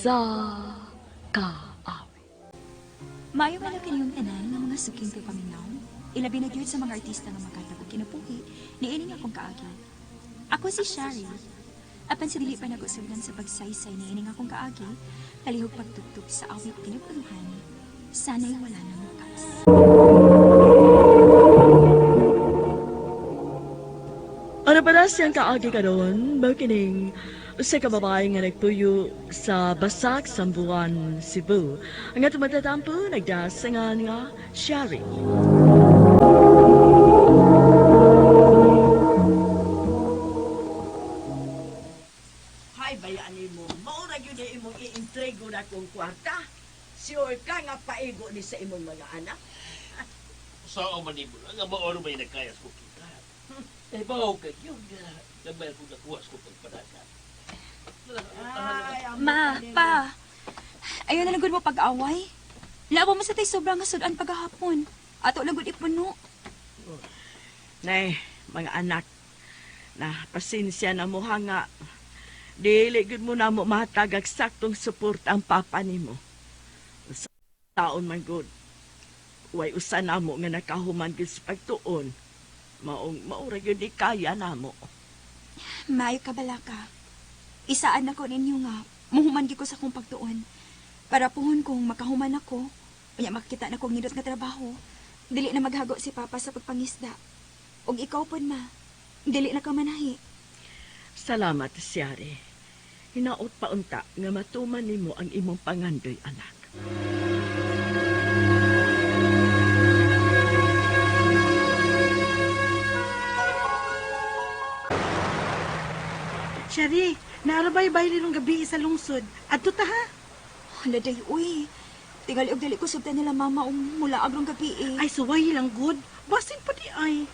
Usa ka Awit. Maayo man ang kaniyong tanan nga mga suking paminaw. Ilabi na gyud sa mga artista nga makatag og kinabuhi niining akong kaagi. Ako si Shari. Apan sa dili pa nag-usugdan sa pagsaysay niining akong kaagi, palihog pagtugtog sa awit kinabuluhan, sana'y wala nang wakas. Ano pa siyang kaagi karon, mao kining usa ka babae nga nagpuyo sa Basak, Sambuan, Cebu. Ang atong matatampo nagdasangan nga Shari. Hay, bayaan mo. Maura yun na imong iintrego na kong kwarta. Sure ka nga paigo ni sa imong mga anak. Sa man nimo nga maoro may nagkayas ko kita. Eh bawo kay yun nga gamay ko nakuha sa pagpadagan. Ay, amo Ma, ka nimo. pa, ayaw na lang gud mo pag-away. Lawa mo sa tay sobrang nga sudan paghahapon. Ato lang gud ipuno. Nay, mga anak, na pasensya na mo ha nga. Dili gud mo na mo matagag saktong suporta ang papa nimo. Sa taon man gud. Way usa namo nga nakahuman gud sa pagtuon. Maong maura gyud ni kaya namo. Maayo ka balaka. Isaan ako ninyo nga, muhuman gi ko sa akong pagtuon. Para puhon kung makahuman ako, unya makakita na kong nindot nga trabaho, dili na maghago si Papa sa pagpangisda. Og ikaw pod ma, dili na ka manahi. Salamat, Siyari. Hinaot pa unta nga matuman nimo ang imong pangandoy, anak. Shari, naarabay bayle nung gabi sa lungsod. Adto ta ha. Hala day, uy. Tingali og dili ko sugtan nila mama um mula agrong gabi eh. Ay, suway lang good. Basin pa di ay.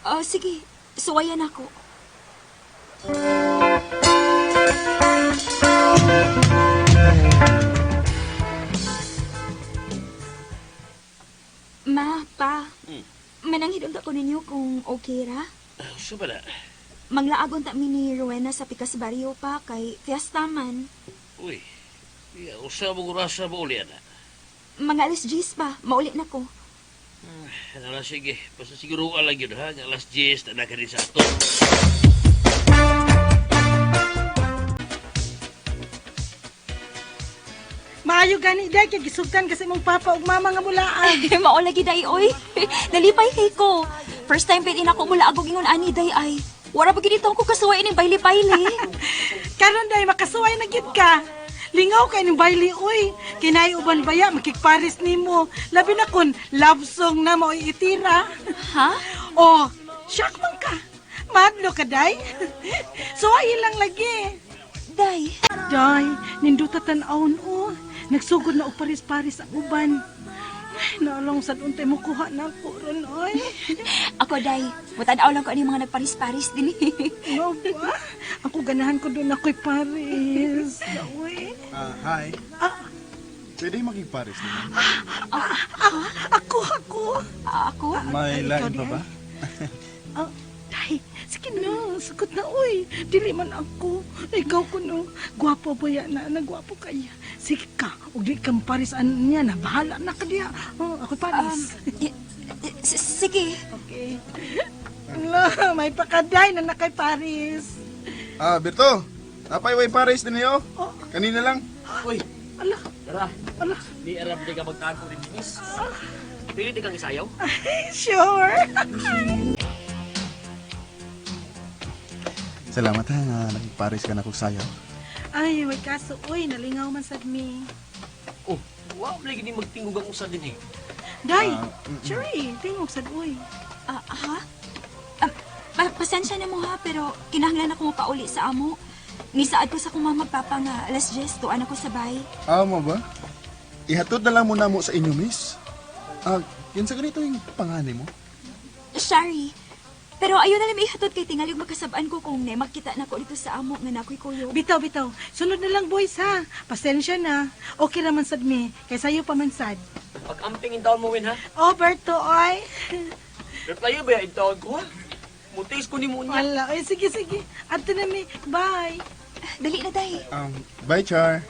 Ah, sige, suwayan ako. Ma, pa, mananghid unta ko ninyo kung okay ra. Sa ba na? Manglaagon ta mi ni Rowena sa Pikas Barrio pa kay fiesta man. Uy, iya, usa mo orasa mo uli ana. Mga alas 10 pa, mauli na ko. Ano na, sige, basta siguro lang yun ha, nga alas 10 na ka sa ato. Maayo gani day kay gisugtan kasi mong papa ug mama nga mulaan. Mao lagi day oy. Nalipay kay ko. First time pwede na ako mula agog ingon ani day ay. Wala pa gid ko kasuway ining bayli-bayli. Karon day makasuway na gid ka. Lingaw kay ning bayle oy. Kinay uban baya makigpares nimo. Labi na kun love song na maoy itira. Ha? Oh, shock man ka. Madlo ka day. Suway lang lagi. Day. Day, ninduta tan-awon o. Nagsugod na og paris-paris ang uban. Ay, naalong sad untay mo kuha na ako ron oy. Ako day, mutanaw lang ko ani mga nagparis-paris din. No ba? Ako ganahan ko doon ako'y paris. Uy. Ah, hi. Ah. Pwede maging pares naman. Ako, ako. Ako? May Ay, lain ikaw pa di ba? Ah, day, sige na, sagot na, uy. Dili man ako. Ikaw ko no. Gwapo ba yan na? Nagwapo kaya. Sige ka, ug di kang paris an niya na. Bahala na ka diya. Oh, ako'y paris. Sige. Okay. Ala, may pakaday na na kay Paris. Ah, Berto. Napay way pares din niyo. Oh. Kanina lang. Uy, Ala, tara. ala. Di aram di ka magtago rin, miss. Pili di kang isayaw. Sure. Salamat ha nga nagpares ka na kog sayaw. Ay, may kaso. Uy, nalingaw man sad mi. Oh, wow, lagi ni magtingog ang usa din eh. Day, Ah, Sherry, tingog sad uy. Ah, ha? Ah, pasensya na mo ha, pero kinahanglan ako mapauli sa amo. Nisaad ko sa akong mama papa nga alas 10, tuan ako sa bay. Ah, mo ba? Ihatod na lang muna mo sa inyo, miss. Ah, yun sa ganito yung panganay mo. Shari, pero ayaw na lang ihatod kay tingali og makasab-an ko kung na makita na ko dito sa amo nga nakoy kuyo. Bitaw, bitaw. Sunod na lang, boys, ha? Pasensya na. Okay raman sad mi. Kay sayo pa man sad. Pag-amping in taon mo, Win, ha? Oh, Berto, oy. Reply ba in taon ko, ha? Mutis ko ni mo niya. Wala. Ay, sige, sige. Adto na mi. Bye. Dali na, day. Bye, Char.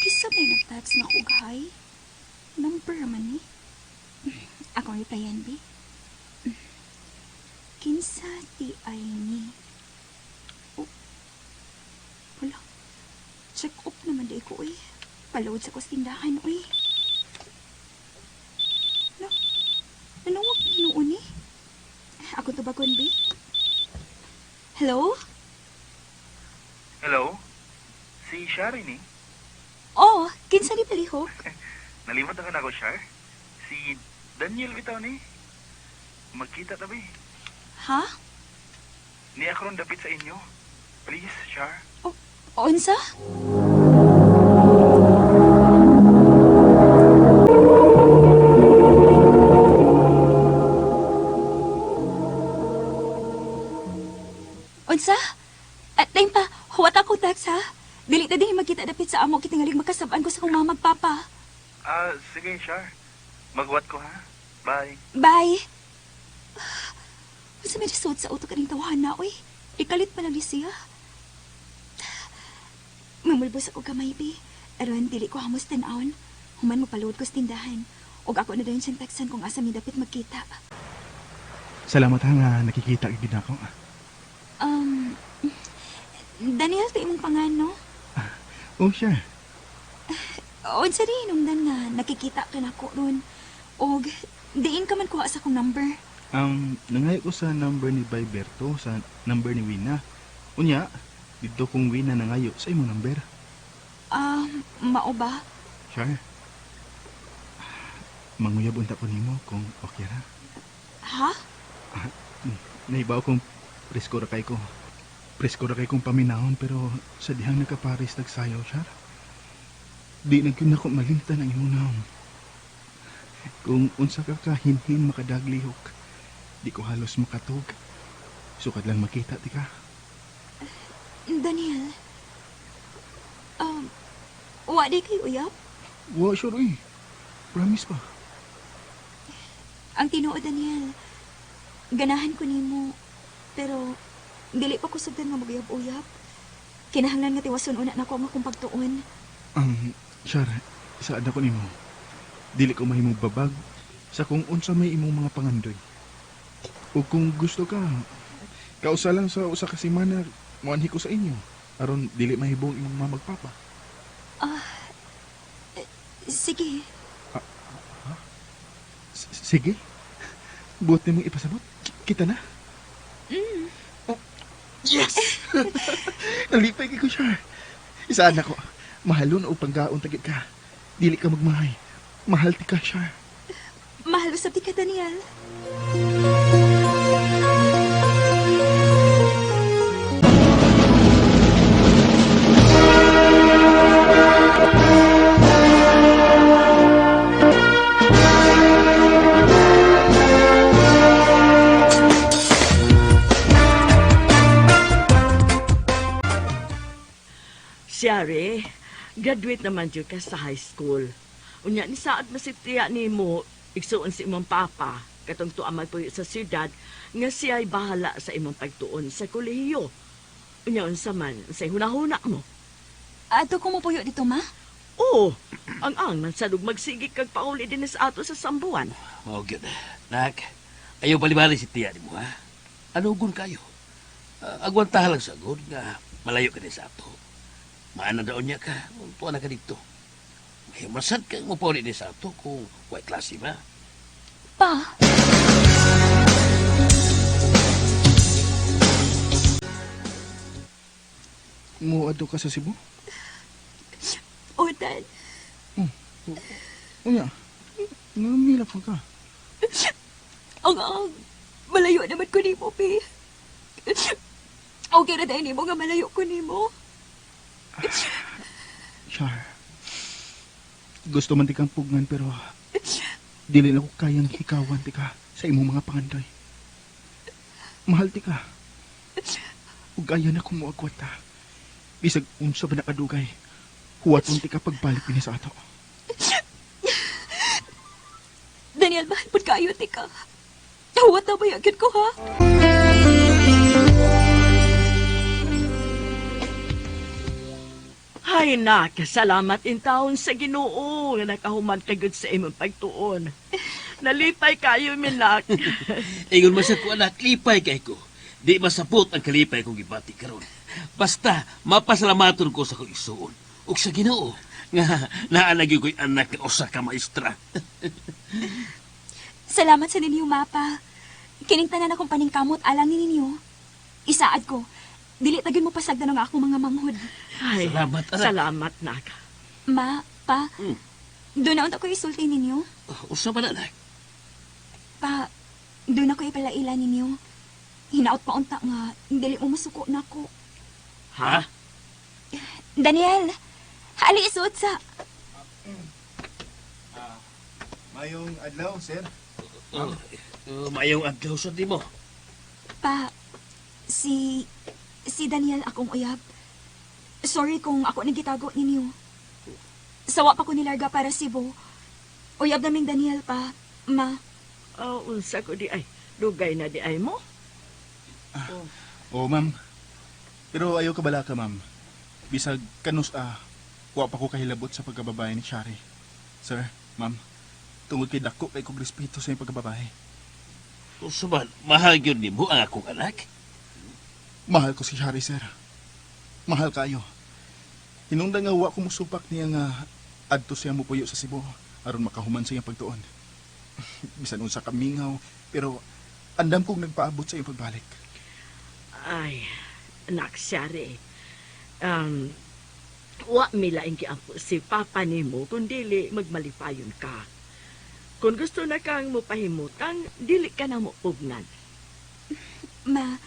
Kisa may nag-text na ko, gay. Number man ni. Akong replyan, B. Kinsa ti ay ni? Oh. Wala. Check up naman di ko, uy. Paload sa kos tindahan, uy. Wala. Nanawag pa noon eh. Ako tubagon, B. Hello? Hello? Si Shari ni? Oh, kinsa ni palihok? Nalimot na ka na ako, Shar. Si Daniel bitaw ni. Magkita tabi. Ha? Ni ako ron dapit sa inyo. Please, Shar. Unsa? Unsa? At time pa, huwat ako text ha. Dili ta din magkita dapit sa amo kitingalig makasab-an ko sa kong mama papa. Ah, sige, Shar. Magwat ko, ha? Bye. Bye. Unsa may nasuot sa utok kaning tawahan na, oy. Ikalit pa lang ni siya. Mamulbos ako gamay, bi. Aron, dili ko hamos tan-awon. Human mo paluod ko sa tindahan. Og ako na dayon siyang teksan kung asa mi dapit magkita. Salamat ha nga nakikita gid ako. Um, Daniel, ta imong pangan, no? Oh, Shar. Unsa rin hinungdan nga nakikita ka nako ron. Og diin ka man kuha sa akong number. Nangayo ko sa number ni Berto, sa number ni Wina. Unya, dito kong Wina nangayo sa imong number. Mao ba? Shar. Manguyab unta ko nimo kung okay ra. Ha? Naibaw kong presko ra kay ko. Presko ra kay kong paminahon pero sa dihang nakapares nagsayaw siya. Di na gyud nako malimtan ang imong naong. Kung unsa ka kahinhin makadaglihok, di ko halos makatug. Sukad lang makita ti ka. Daniel. Wa di kay uyab? Wa sure eh. Promise pa. Ang tinuod, Daniel. Ganahan ko nimo, pero dili pa ko sugdan nga maguyab-uyab. Kinahanglan nga tiwason una nako ang akong pagtuon. Shar, saad ako nimo. Dili ko mahimong babag sa kung unsa may imong mga pangandoy. O kung gusto ka, kausa lang sa usa ka semana, moanhi ko sa inyo. Aron dili mahibong imong mamagpapa. Sige. Sige. Buot nimong ipasabot. Kita na. Oh, yes! Nalipay kay ko, Shar. Isaan ako. Mahalon o panggaon tagit ka. Dili ka magmahay. Mahal ti ka, Shar. Mahal usab ti ka, Daniel. Siyari, graduate naman jud ka sa high school. Unya ni saad masitiya nimo igsuon si imong papa katong tuwa magpuyo sa syudad nga siya'y bahala sa imong pagtuon sa kolehiyo. Unya unsa man say hunahuna mo. Ato ko mopuyo dito, ma? Oo, ang man sad ug magsige kag pauli din sa ato sa Sambuan. Mao gyud. Nak, ayaw balibali si tiya nimo ha. Anugon kayo. Agwantahan lang sa gud nga malayo ka din sa ato. Maana daon niya ka, tuwa na ka dito. May masad kang mopauli din sa ato kung way klase ba. Pa, Muadto ka sa Cebu? o dad. Unya, ngamila pa ka. Ang malayo naman ko nimo, pi. Okay na dahil nimo nga malayo ko nimo. Char, gusto man ti kang pugnan pero dili na ko kayang hikawan ti ka sa imong mga pangandoy. Mahal ti ka. Ug ayaw na kong moagwanta. Bisag unsa ba nakadugay, huwaton ti ka pagbalik dinhi sa ato. Daniel, Daniel, mahal pud kaayo tika. Huwat na ba gyud ko ha? Hay nak, salamat in taon sa Ginoo nga nakahuman ka gud sa imong pagtuon. Nalipay kayo minak. Ingon man sa ko anak, lipay kay ko. Di masapot ang kalipay kong gibati karon. Basta mapasalamaton ko sa kong igsuon ug sa Ginoo nga naa na gyud ko'y anak nga usa ka maestra. Salamat sa ninyo, Mapa. Kining tanan akong paningkamot alang ni ninyo. Isaad ko, dili tagin mo pasagdan ang akong mga manghod. Ay, Salamat, anak. Salamat nak. Ma, pa, Mm. doon na unta ko isulti ninyo. Usa man anak. Pa, doon ako ipalaila ninyo. Hinaot pa unta nga, dili mo masuko na ako. Ha? Daniel, hali isuot sa... Mayong adlaw, sir. Oh, maayong adlaw sa nimo. Pa, si... Si Daniel akong uyab. Sorry kung ako nagitago ninyo. Sawa pa ko nilarga para Cebu. Uyab naming Daniel pa, ma. Oh, unsa ko di ay. Dugay na di ay mo. Oo, ma'am. Pero ayaw ka bala ka, ma'am. Bisag kanus wa pa ko kahilabot sa pagkababae ni Shari. Sir, ma'am, tungod kay dako kay kog respeto sa iyong pagkababae. Usa man, mahal gyud nimo ang akong anak. Mahal ko si Shari, sir. Mahal kayo. Hinungdan nga wa ko musupak niya nga adto siya mupuyo sa Cebu aron makahuman sa iyang pagtuon. Bisan unsa ka mingaw, pero andam kong nagpaabot sa iyong pagbalik. Ay, anak Shari. Um, wa mi laing giampo si papa nimo kung dili magmalipayon ka. Kung gusto na kang mopahimutang, dili ka na mo pugnan. Ma,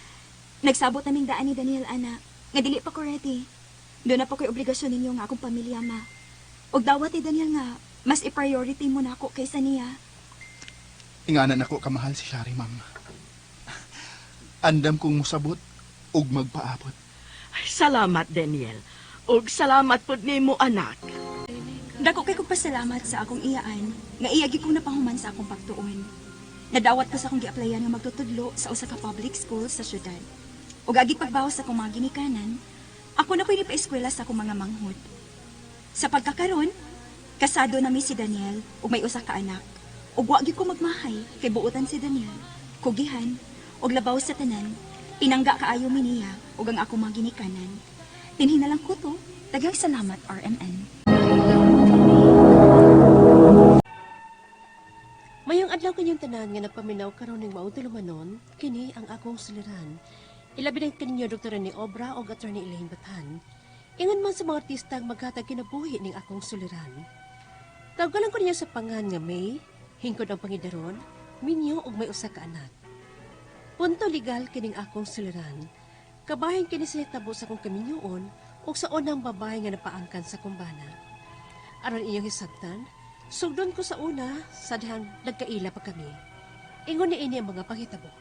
nagsabot naming daan ni Daniel, ana. Nga dili pa ko ready. Doon na pa ko'y obligasyon ninyo nga akong pamilya, ma. Og dawat ni Daniel nga, mas i-priority mo na ako kaysa niya. Inganan ako kamahal si Shari, ma'am. Andam kong musabot ug magpaabot. Ay, salamat, Daniel. Ug salamat pud nimo anak. Dako kay kong pasalamat sa akong iyaan, nga iya gyud kong napahuman sa akong pagtuon. Nadawat ko sa akong giaplayan nga magtutudlo sa usa ka public school sa syudad. Ug agi pagbawas sa akong mga ginikanan, ako na ko'y nipaeskwela sa akong mga manghod. Sa pagkakaron, kasado na mi si Daniel ug may usa ka anak. Ug wa gyud ko magmahay kay buotan si Daniel, kugihan ug labaw sa tanan, pinangga kaayo mi niya ug ang akong mga ginikanan. Tinhin na lang ko to. Daghang salamat, RMN. Mayong adlaw kanyang tanan nga nagpaminaw karon ning maong tulumanon, kini ang akong suliran. Ilabi na kaninyo Dr. ni Obra o Attorney Elaine Batan. Ingon man sa mga artista ang maghatag kinabuhi ning akong suliran. Tawgalan ko ninyo sa pangan nga May, hingkod ang pangidaron, minyo og may usa ka anak. Punto legal kining akong suliran. Kabahin kini sa hitabo sa akong kaminyoon ug sa unang babae nga napaangkan sa kumbana. Aron iyong hisabtan, sugdon ko sa una sa dihang nagkaila pa kami. Ingon ni ini ang mga panghitabo.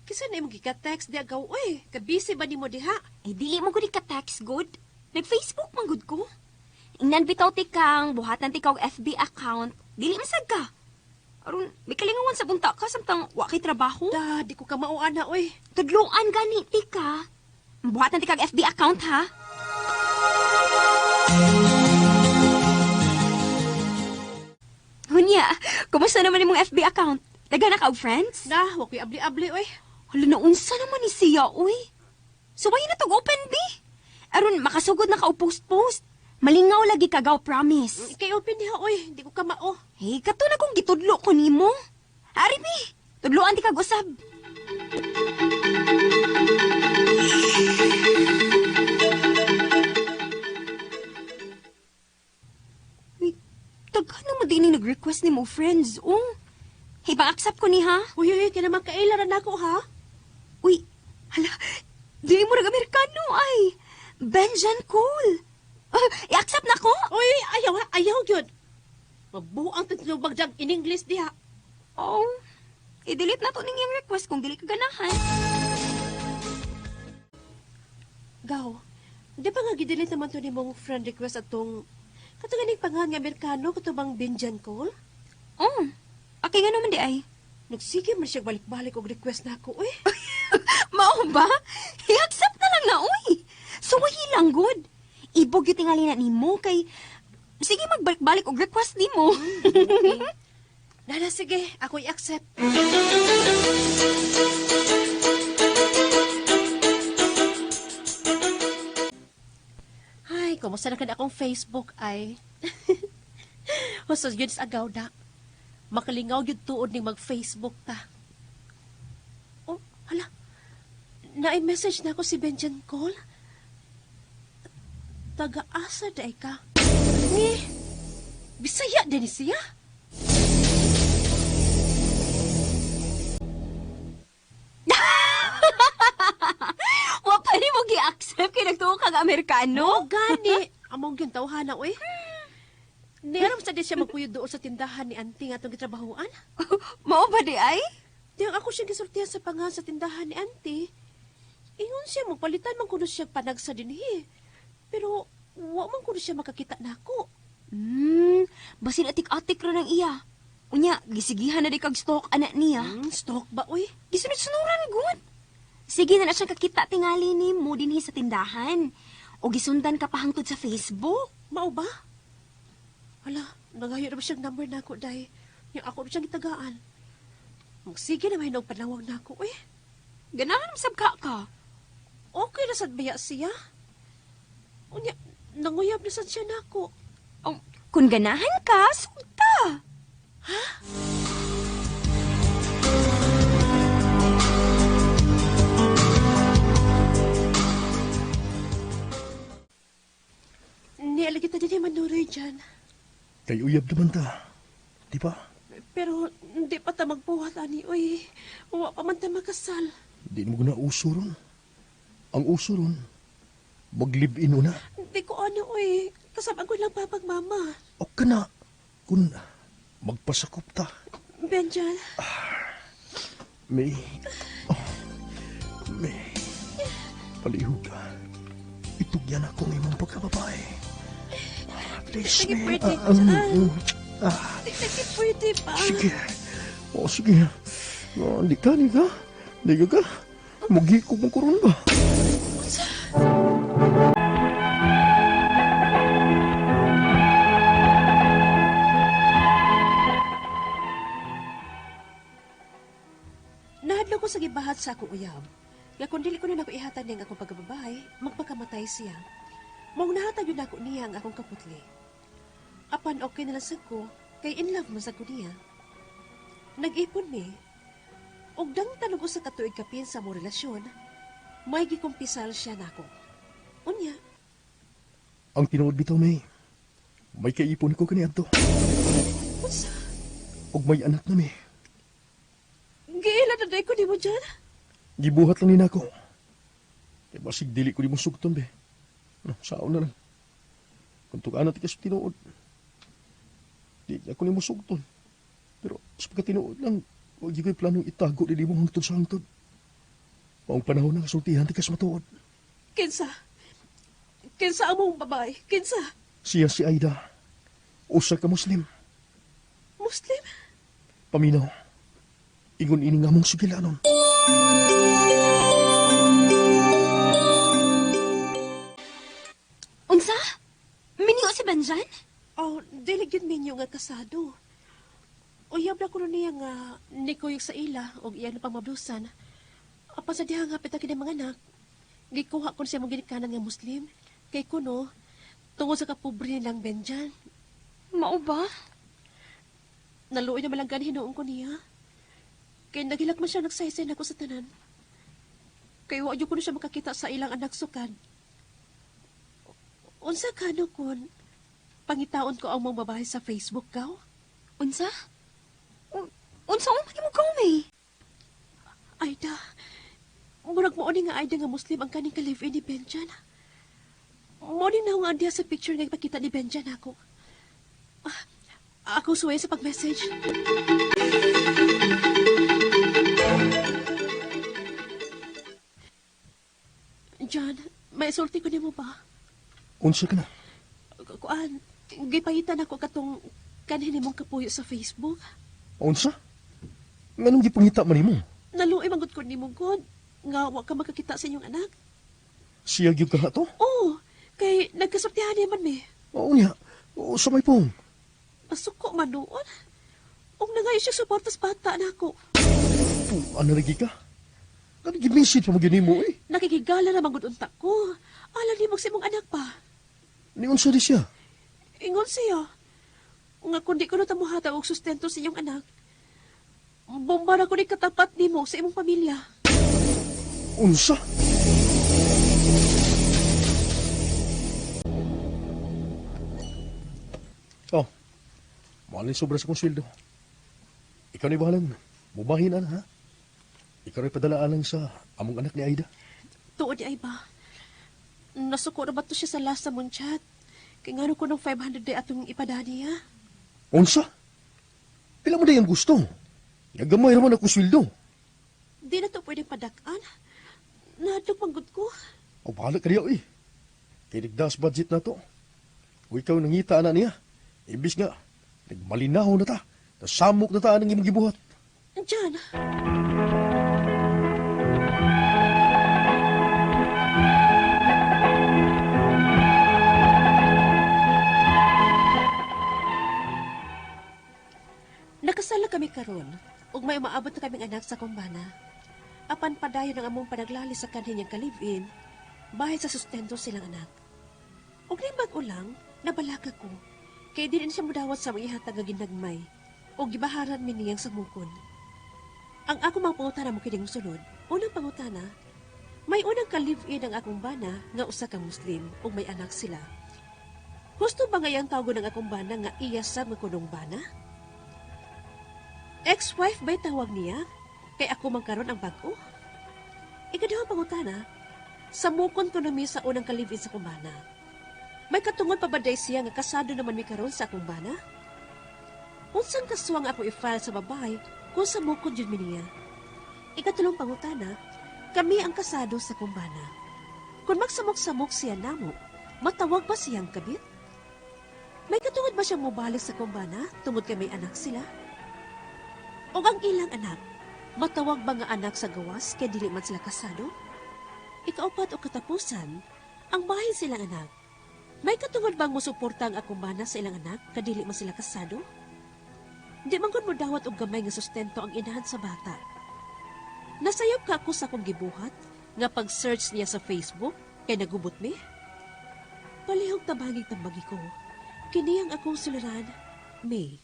Kisa na imong gika-text di agaw, uy, kabisi ba nimo diha? Ay, dili mo gud ka-text good. Nag-Facebook man gud ko. Ingnan bitaw ti kang buhatan ti ka og FB account. Dili masag ka. Aron, may kalingawan sa bunta ka samtang wa kay trabaho. Da, di ko ka mauana, uy. Tudloan gani ti ka. Buhatan ti kag FB account ha. Hunya, kumusta naman imong FB account? Daghan na ka og friends? Na, wa ko'y abli-abli, uy. Hala na unsa naman ni siya, uy. Suwayin na tog open B. Aron makasugod na ka og post-post. Malingaw lagi kagaw, promise. Ikay open diha, uy. Di ko ka mao. Hey, kato na kong gitudlo ko nimo. Ari bi, tudloan ti kag usab. Uy, daghan naman din ni nag-request ni mo friends, oh. Hey, pang-accept ko ni ha. Uy, uy, kaya naman kaila ra nako, ha? Uy, hala, di mo nag-Amerikano ay. Benjan Cole. Ah, i-accept na ko? Uy, ayaw, ha? Ayaw, gyud. Mabuang tatlo bagdag in English diha. Oh, i-delete na to ning iyang request kung dili ka ganahan. Gaw, di ba nga gidelete naman to ni mong friend request atong katanganing pangan nga Amerikano katong Benjan Cole? Oh, okay nga naman di ay. Nagsige man siya balik-balik og request nako eh. Mao ba? I-accept na lang na, uy. Suwahi lang, good. Ibog yung tingali na nimo kay... Sige, magbalik-balik og request nimo. Nana, sige, ako i-accept. Ay, kumusta na ka na akong Facebook ay? Husto yun sa agaw na. Makalingaw yun tuod ning mag-Facebook ta. Oh, hala. Na-message na ako si Benjan Cole. Taga-asa da ka. Ni, Bisaya din ni siya. Wa pa nimo gi-accept kay nagtuo kag Amerikano. Oh, gani. Among yung tawhana, uy. Niaram sa di siya magpuyo doon sa tindahan ni Auntie nga atong gitrabahoan. Mao ba di ay? Diyang ako siya gisultihan sa pangan sa tindahan ni Auntie. Ingon siya, magpalitan man kuno siya panagsa dinhi. Pero, wa man kuno siya makakita nako. Basin atik-atik ra ng iya. Unya, gisigihan na di kag stalk anak niya. Stalk ba, uy? Gisunod-sunuran gud. Sige na na siya kakita tingali nimo dinhi sa tindahan. O gisundan ka pa hangtod sa Facebook. Mao ba? Hala, nangayo na ba siyang number nako, day? Yung ako na siyang gitagaan. Magsige na may panawag nako, uy. Ganahan sab ka ka. Okay na sad baya siya. Unya, nanguyab na sad siya nako. Oh, kung ganahan ka, sugta. Nialagi ta din manuroy dyan. Kay uyab naman ta. Di ba? Pero hindi pa ta magbuhat ani, uy. Wa pa man ta makasal. Di mo na uso ron. Ang uso ron, mag-live-in una. Hindi ko ano, uy. Kasama ko lang papag mama. O ka na, kung magpasakop ta. Benjan, May, oh, may, palihog ka. Itugyan ako ng imong pagkababae. Please, Sige, may. pwede Ah, dyan. ah, Di lagi pwede pa. sige. O, sige. Oh, di ka, di ka. Di ka ka. Mugikog mo karon ba? Nahadlok ko sa gibahat sa akong uyab. Nga kung dili ko na nako ihatag niya ang akong pagkababae, magpakamatay siya. Mong nahatag yun ako niya ang akong kaputli. Apan okay na lang sad ko, kay in love man sad ko niya. Nag-ipon mi. Og dang tanog usa ka tuig kapin sa among relasyon, may gikumpisal siya nako. Unya, Ang tinuod bitaw, may. May kaipon ko kaniadto. unsa? Og may anak na, may. Giila na day ko nimo dyan? Gibuhat lang ni nako. Kay basig dili ko nimo sugton be. No, saon na lang. Kung tugaan natin kasi tinuod. Di ako nimo sugton. Pero sa pagkatinuod lang, wag gyud ko'y planong itago dili mo hangtod sa hangtod. Maong panahon na kasultihan ti kas matuod. Kinsa? Kinsa among babae? Kinsa? Siya si Aida. Usa ka Muslim. Muslim? Paminaw. Ingon ini nga mong sugilanon. Unsa? Minyo si Benjan? Oh, dili gyud minyo nga kasado. Uyab na kuno niya nga nikuyog sa ila og iya na pangmablusan. Apan sa diha nga pita kini mga anak, gikuha kon siya mong ginikanan nga Muslim. Kay kuno tungod sa kapobre nilang Benjan. Mao ba? Naluoy na malang gani hinuon ko niya. Kay naghilak man siya nagsaysay nako sa tanan. Kay wa jud kuno siya makakita sa ilang anak sukad. Unsa kano kon pangitaon ko ang mong babae sa Facebook gaw? Unsa? Unsa ang mo ka, may? Aida, murag mo ni nga Aida nga Muslim ang kaning ka-live-in ni Benjan. Mo ni na nga diya sa picture nga ipakita ni Benjan ako. Ah, ako suway sa pag-message. John, May sulti ko nimo ba? Unsa ka na? Kuan, gipangitan ako katong kanhin nimong kapuyo sa Facebook. Unsa? Nganong gipangita man nimo? Naluoy man gud ko nimo god nga wa ka makakita sa inyong anak. Siya gyud ka to? Oo, kay nagkasultihan man mi. Oo niya. Oo, sa may pong. Masuko man noon. Ug nangayo siya suporta sa bata nako. Ano lagi ka? Kanang gi-message pa mo gyud nimo eh. Nakikigala na man gud unta ko. Alam nimo sa imong anak pa. Niunsa di siya? Ingon siya. Nga kundi ko na tamuhatag og sustento sa inyong anak. Bomba na ko ni katapat nimo sa imong pamilya. Unsa? Oh, mahal ni sobra sa kong sweldo. Ikaw ni bahalang, mubahin na, ha? Ikaw rin padalaan lang sa among anak ni Aida. Tuod ay ba? Nasuko na ba to siya sa last sa mong chat? Kay ngano ko ng 500 day atong ipadani ha? Unsa? Pila mo day ang gusto? Nagamay raman ako sweldo. Di na to pwedeng padakan. Nahadlok manggod ko. O bahala ka diya, eh. Kay nagdas budget na to. O ikaw nangita na niya. Imbis nga, nagmalinaw na ta. Nasamok na ta ang imong gibuhat. Diyan. Nakasala kami karon ug may umaabot na kaming anak sa kumbana. Apan padayon ang among panaglali sa kanhin niyang ka-live-in, bahin sa sustento silang anak. Ug ning bag-o lang, nabalaka ko, kay dili na siya mudawat sa mga ihatag nga ginagmay, ug gibaharan mi niyang samukon. Ang ako mga pangutana mo kining sunod, unang pangutana, may unang ka-live-in ang akong bana nga usa ka Muslim ug may anak sila. Husto ba nga iyang tawgon ang akong bana nga iya sab nga kunong bana? Ex-wife ba'y tawag niya? Kay ako man karon ang bag-o? Ikaduhang pangutana, samukon ko na mi sa unang ka-live-in sa akong bana. May katungod pa ba day siya nga kasado naman mi karon sa akong bana? Unsang kasuwang ako i-file sa babae kung samukon jud mi niya? Ikatulong pangutana, kami ang kasado sa kumbana. Kung magsamok-samok siya namo, matawag ba siyang kabit? May katungod ba siyang mobalik sa kumbana tungod kay may anak sila? O ang ilang anak, matawag ba nga anak sa gawas kay dili man sila kasado? Ikaupat o katapusan, ang bahin silang anak. May katungod bang musuporta ang akong bana sa ilang anak kadili man sila kasado? Di man gud mo dawat og gamay nga sustento ang inahan sa bata. Nasayop ka ako sa akong gibuhat nga pag-search niya sa Facebook kay nagubot mi. Palihog tabangig tambagi ko. Kini ang akong suliran, May.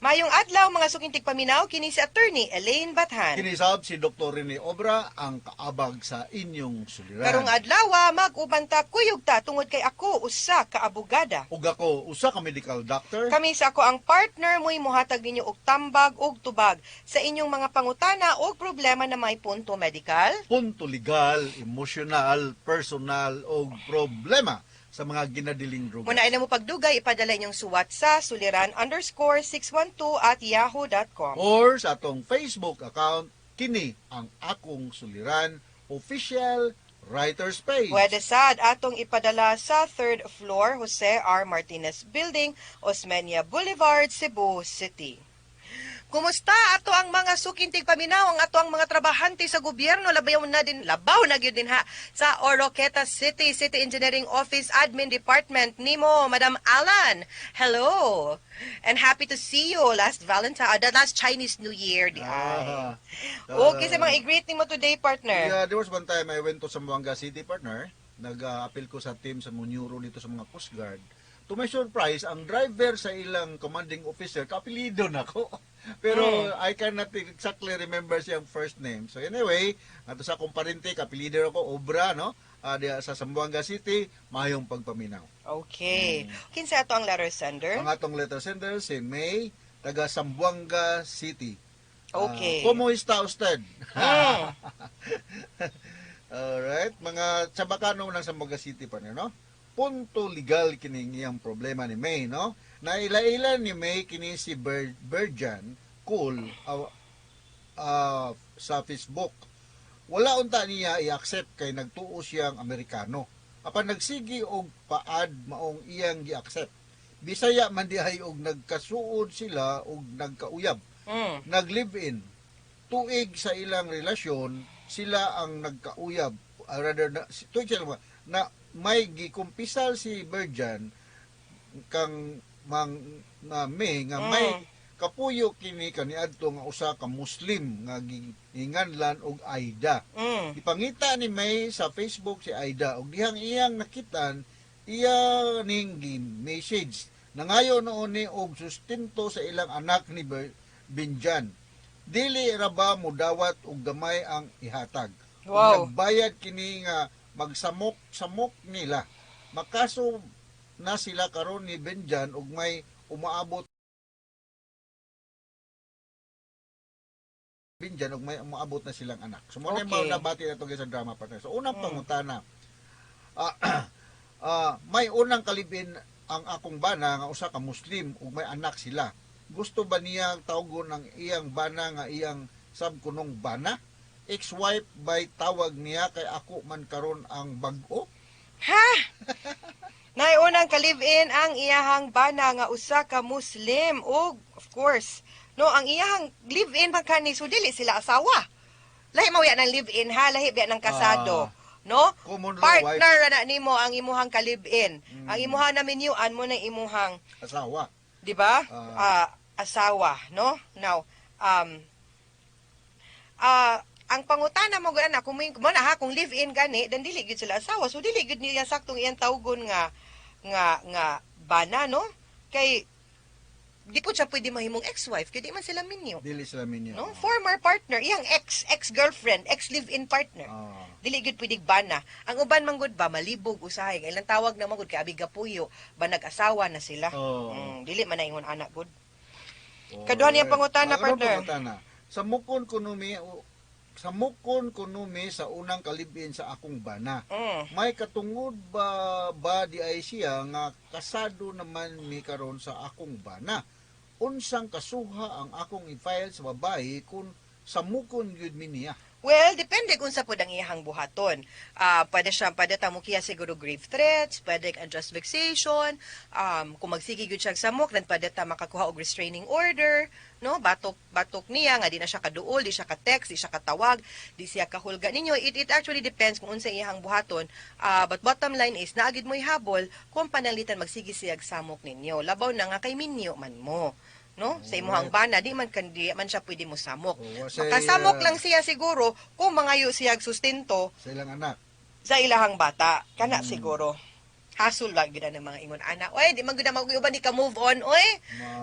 Mayong adlaw mga suking tigpaminaw kini si Attorney Elaine Bathan. Kinisab si Dr. Rene Obra ang kaabag sa inyong suliran. Karong adlaw mag-uban ta kuyog ta tungod kay ako usa ka abogada. Ug ako usa ka medical doctor. Kami sa ako ang partner mo'y mohatag ninyo og tambag og tubag sa inyong mga pangutana og problema na may punto medical, punto legal, emosyonal, personal og problema sa mga ginadiling droga. Muna ay na mo pagdugay, ipadala inyong suwat sa suliran_612@yahoo.com. Or sa atong Facebook account, kini ang akong suliran official writer's page. Pwede sad atong ipadala sa third floor, Jose R. Martinez Building, Osmeña Boulevard, Cebu City. Kumusta ato ang mga sukintig paminaw ang ato ang mga trabahante sa gobyerno labaw na din labaw na gyud din ha sa Oroqueta City City Engineering Office Admin Department nimo Madam Alan. Hello. And happy to see you last Valentine, the last Chinese New Year di ay. Okay sa mga i-greet nimo today partner. Yeah, there was one time I went to Zamboanga City, partner. Nag-appeal ko sa team sa Munyuro dito sa mga Coast Guard. To my surprise, ang driver sa ilang commanding officer, kapilido na ko. Pero I cannot exactly remember siyang first name. So anyway, ato sa akong parente, kapilido ako, Obra, no? Diya sa Zamboanga City, mayong pagpaminaw. Okay. Kinsa ato ang letter sender? Ang atong letter sender, si May, taga Zamboanga City. Okay. ¿Cómo está usted? Alright, mga Chabacano ng Zamboanga City pa niyo, no? Punto legal kining iyang problema ni May, no? Naila-ila ni May kini si Berjan Cool sa Facebook. Wala unta niya i-accept kay nagtuo siyang Amerikano. Apan nagsigi og paad maong iyang gi-accept. Bisaya man diay og nagkasuod sila og nagkauyab. Nag-live-in. Tuig sa ilang relasyon, sila ang nagkauyab. Rather, na, tuig sila na may gikumpisal si Berjan kang mang nga may nga may kapuyo kini kaniadto nga usa ka Muslim nga giinganlan og Aida. Ipangita ni May sa Facebook si Aida og dihang iyang nakitan iya ning gi-message. Nangayo noon ni og sustento sa ilang anak ni Binjan. Dili ra ba mudawat og gamay ang ihatag? Ug nagbayad kini nga magsamok-samok nila. Makaso na sila karon ni Benjan og may umaabot Benjan og may umaabot na silang anak. So mo na nabati na to sa drama partner. So unang pangutana. May unang kalibin ang akong bana nga usa ka Muslim ug may anak sila. Gusto ba niya tawgon ang iyang bana nga iyang sab kunong bana? Ex-wife by tawag niya kay ako man karon ang bag-o? Ha? Nay unang ka-live-in ang iyahang bana nga usa ka Muslim ug of course, no, ang iyahang live-in man kani, so dili sila asawa. Lahi mao ng live-in ha, lahi biya ng kasado. No? Common law Partner wife. na nimo ang imuhang ka-live-in. Ang imuha na minyuan mo na imuhang asawa. Di ba? Asawa, no? Now, ang pangutana mo gana kung may, mo na ha, kung live-in gani, dan dili gyud sila asawa. So dili gyud niya saktong iyang tawgon nga nga nga bana, no? Kay di po siya pwede mahimong ex-wife kay di man sila minyo. Dili sila minyo. No? Former partner, iyang ex, ex-girlfriend, ex-live-in partner. Dili gyud pwede bana. Ang uban man gud ba malibog usahay. Ilang tawag na man gud kay abi gapuyo, ba nag-asawa na sila. Dili man na ingon anak gud. Kaduha niya pangutana, Ano partner. pangutana? Samukon kuno mi sa unang kalibin sa akong bana. May katungod ba di ay siya nga kasado naman mi karon sa akong bana. Unsang kasuha ang akong i-file sa babae kung samukon gyud mi niya? Well, depende kung sa pud ang iyahang buhaton. Pwede siya, pwede ta mukiya siguro grave threats, pwede unjust vexation, kung magsige gyud siya samok, then pwede ta makakuha og restraining order, no? Batok batok niya nga di na siya kaduol, di siya ka-text, di siya katawag, di siya kahulga ninyo. It actually depends kung unsa iyahang buhaton. But bottom line is naa gyud mo'y habol kung pananglitan magsige siya samok ninyo. Labaw na nga kay minyo man mo. No? Sa imuhang bana, di man siya pwede mo samok. Say, Makasamok lang siya siguro kung mangayo siya og sustento sa ilang anak. Sa ilahang bata. Kana siguro. Hasol lang gyud ang mga ingon ana. Oy, di man gyud mag uban, di ka move on, oy.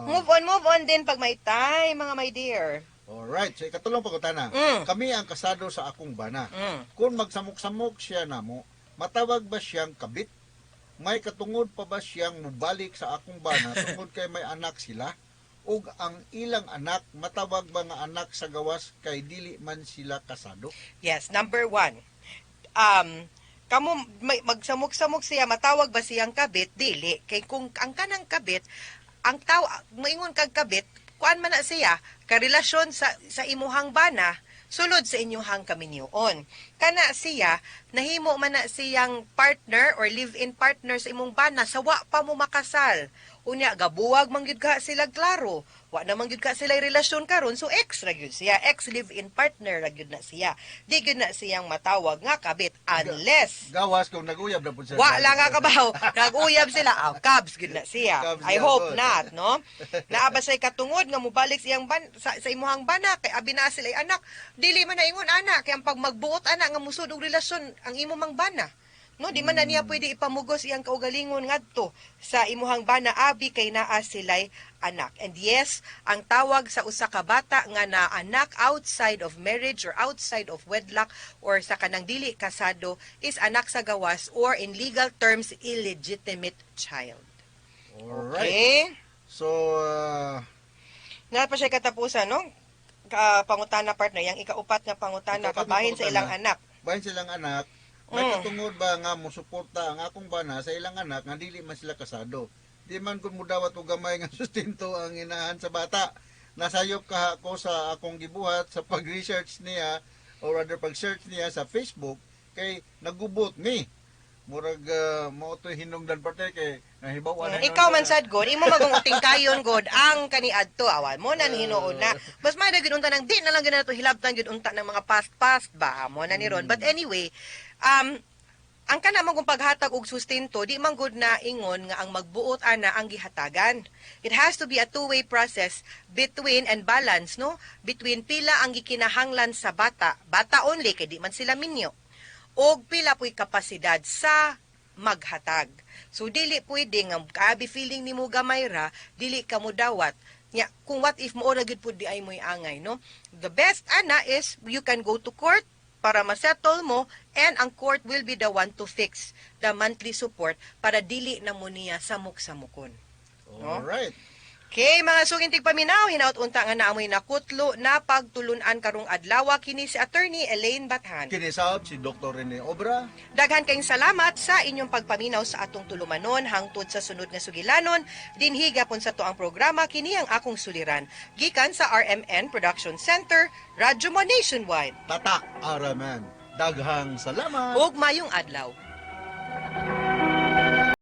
Move on, move on din pag may time, mga my dear. Alright, so ikatulong pangutana. Kami ang kasado sa akong bana. Kung magsamok-samok siya namo, matawag ba siyang kabit? May katungod pa ba siyang mubalik sa akong bana tungod kay may anak sila? Ug ang ilang anak, matawag ba nga anak sa gawas kay dili man sila kasado? Yes, number one. Kamo may, magsamok-samok siya, matawag ba siyang kabit? Dili. Kay kung ang kanang kabit, ang taw maingon kag kabit, kuan man na siya, karelasyon sa imuhang bana, sulod sa inyuhang kaminyoon. Kana siya, nahimo man na siyang partner or live-in partner sa imong bana, sa wa pa mo makasal. Unya, gabuwag man gyud ka sila klaro. Wa na man gyud ka sila relasyon karon, so ex ra gyud siya, ex live-in partner ra gyud na siya. Di gyud na siyang matawag nga kabit unless Gawas kung nag-uyab na pud siya. wa lang nga kabaw, nag-uyab sila, ah, kabs gyud na siya. Kabs I na hope pod. not, no? Naa ba say katungod nga mobalik siyang ban sa imuhang bana kay abi na sila anak, dili man na ingon ana kay ang pag magbuot ana nga musud og relasyon ang imo mang bana. No, di man na niya pwede ipamugos iyang kaugalingon ngadto sa imuhang bana abi kay naa sila'y anak. And yes, ang tawag sa usa ka bata nga na anak outside of marriage or outside of wedlock or sa kanang dili kasado is anak sa gawas or in legal terms illegitimate child. Alright. Okay? So, Na pa siya katapusan, no? Ka pangutana, partner, yang ikaupat nga pangutana, Ikaupat nga kabahin sa ilang pangutana. anak. Bahin sa ilang anak, may katungod ba nga mosuporta ang akong bana sa ilang anak nga dili man sila kasado? Di man kun mudawat og gamay nga sustento ang inahan sa bata. Nasayop ka ako sa akong gibuhat sa pag-research niya. or rather pag-search niya sa Facebook kay nagubot ni. Murag mao to'y hinungdan, partner, kay nahibaw-an na. Ikaw man sad god, imo magong uting kayon god ang kaniadto awan mo nan hinuon na. Mas may gyud unta nang di na lang gyud nato hilabtan gyud unta ng mga past past ba mo na ni ron. But anyway, ang kana man kung paghatag og sustento, di man gud na ingon nga ang magbuot ana ang gihatagan. It has to be a two-way process between and balance, no? Between pila ang gikinahanglan sa bata, bata only kay di man sila minyo, og pila pu'y kapasidad sa maghatag. So dili pwede nga kaabi feeling nimo gamay ra, dili ka mo dawat. Nya kung what if mo ra gyud pud di ay mo'y angay, no? The best ana is you can go to court para masettle mo and ang court will be the one to fix the monthly support para dili na mo niya samok-samokon. Alright. Okay, mga suking tigpaminaw, hinaut unta nga naamoy nakutlo na pagtulunan karong adlaw. Kini si Attorney Elaine Bathan. Kini sab si Dr. Rene Obra. Daghan kayong salamat sa inyong pagpaminaw sa atong tulumanon hangtod sa sunod nga sugilanon. Dinhi gapon sa tuang programa, kini ang akong suliran. Gikan sa RMN Production Center, Radyo Mo Nationwide. Tatak RMN. Daghang salamat. Ug mayong adlaw.